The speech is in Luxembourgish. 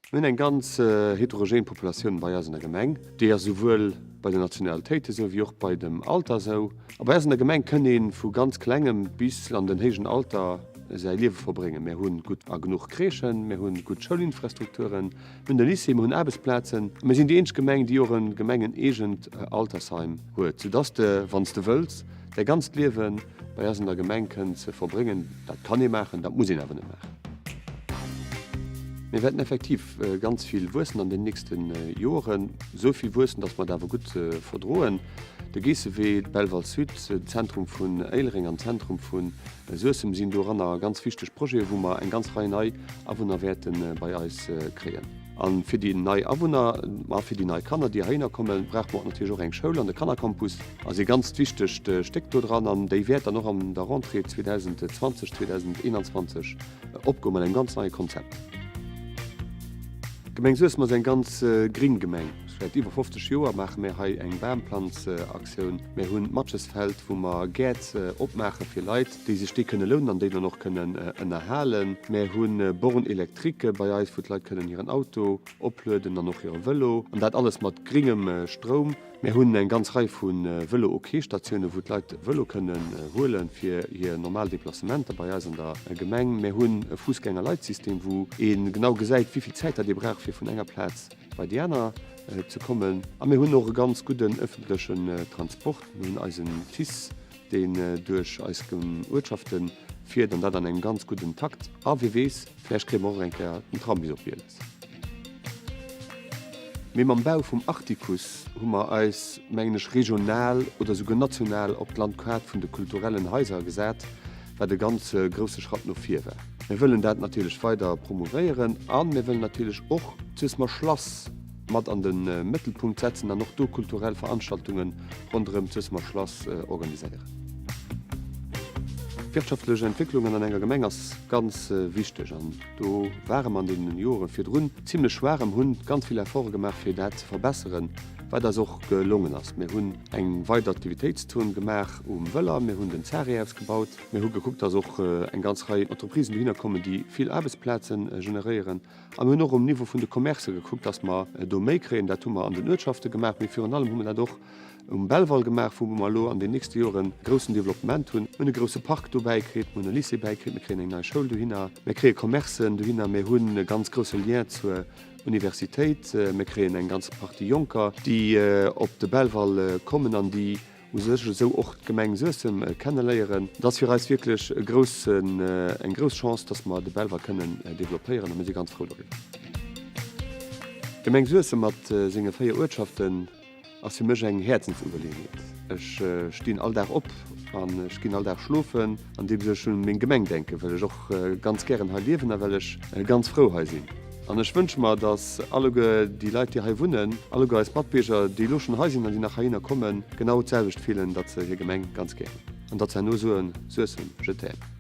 Mir hunn eng ganz heterogen Populatioun bei eis an der Gemeng. Déi ass esouwuel bei den Nationalitéite sou wéi och bei dem Alter sou. A bei eis an der Gemeng kënn ee vu ganz Klengem bis an den héijen Alter säi Liewe verbréngen. Mir hu gutt a genuch Crèchen, mir hu gutt Schoulinfrastrukturen, mir hunn de Lycée, mir hunn Aarbechtsplazen a mir sinn déi eenzeg Gemeng, déi och e gemengeneegent Altersheim huet, soudass de, wann s de wëlls, däi ganzt Liewe bei eis an der Gemeng kënns verbréngen. Dat kann ee maachen, dat muss een awer net maachen. Mir wäerten effektiv ganz vill wuessen an den nächste Joren. Esou vill wuessen, datt mer et awer gutt verdroen. De Geessewee, Belval Sud, den Zentrum vun Éilereng an d'Zentrum vu Suessem sinn doranner ganz wichteg Projeten, wou mer eng ganz Rei nei Awunner wäerte bei eis kréien. A fir déi nei Awunner a fir déi nei Kanner, déi heihinner kommen, brauche mer och natierlech och eng Schoul. An de Kannercampus ass ee ganzt wichtegt Stéck do dran. An déi wäert dann och an der Rentrée 2020, 2021 opgoen mat engem ganz neie Konzept. D'Gemeng Suessem ass eng ganz gring Gemeng. Säit iwwer 50 Joer maache mir hei eng Bamplanzaktioun. Mir hunn d'Matschesfeld, wou mer Gäert opmaache fir Leit, déi sech déi kënne lounen an déi dann och kënnen ënnerhalen. Mär hu Bornes électriques bei eis, wou d'Leit kënnen hiren Auto oplueden an och hire Vëlo, an dat alles mat gringem Stroum. Mär hunn eng ganz Rei vu Vëlo-OK-Statiounen, wou d'Leit Vëlo kënnen huelen, fir hir normal Deplacementer bei eis an der Gemeng. Mär hunn e Fussgängerleitsystem, wou ee genau gesäit, wéi vill Zäit dat ee brauch, fir vun enger Plaz bei déi aner ze kommen. A mir hunn och e ganz gudden ëffentlechen Transport. Mir hunn eisen TICE, deen duerch eis Uertschafte fiert an dat an engem ganz gudden Takt. A wie weess, vläicht kréie mer och eng Kéier den Tram bis op Bieles. Mee mam Bau vum Artikuss hu mer eis, mengen ech, regional oder souguer national op d'Landkaart vun de kulturellen Haiser gesat, wat e ganz grousse Schratt no vir war. Mir wëllen dat natierlech weider promouvéieren a mir wëllen natierlech och d'Suessemer Schlass mat an de Mëttelpunkt setzen an och do kulturell Veranstaltunge ronderëm d'Suessemer Schlass organiséieren. Wirtschaftlech Entwécklungen an enger Gemeng ass ganz wichteg an do ware mer an deenen Jore virdrun zimlech schwaach an hunn ganz vill Efforte gemaach fir dat ze verbesseren, wat eis och gelongen ass. Mir hunn eng weider Aktivitéitszon gemaach um Wëller, mir hunn den Zare ausgebaut, mir hu gekuckt, dass och eng ganz Rei Entreprisen dohinner kommen, déi vill Aarbechtsplaze generéieren. A mir hunn och um Niveau vun de Commercë gekuckt, dass mer do méi kréien. Dat hu mer an den Uertschafte gemaach, mee virun allem hu mer dat och um Belval gemaach, wou mer elo an den nächste Jore groussen Developpement hunn. Mir hunn e grousse Park dobäi kritt, mir hunn e Lycée bäikritt, mir kréien eng nei Schoul dohinner, mir kréie Commercen dohinner, mir hunn e ganz grousse Lien zur Universitéit, mir kréien eng ganz Partie Jonker, déi op de Belval kommen an déi u sech esou och d'Gemeng Suessem kenneléieren. Et ass fir eis wierklech e groussen, eng grouss Chance, dass mer de Belval kënnen developpéieren a mir si ganz frou doriwwer. D'Gemeng Suessem mat senge 4 Uertschaften ass fir mech eng Häerzensugeleenheet. Ech stinn all Dag op an ech ginn all Dag schlofen, andeems ech un meng Gemeng denken, well ech och ganz gären hei liewen a well ech ganz frou hei sinn. An ech wënsche mer, dass alleguer déi Leit, déi hei wunnen, alleguer eis Matbierger, déi elo schonn hei sinn an déi nach heihinner kommen, genau d'selwecht fillen, datt se hir Gemeng ganz gär hunn an datt se herno soen, Suessem, je t'aime.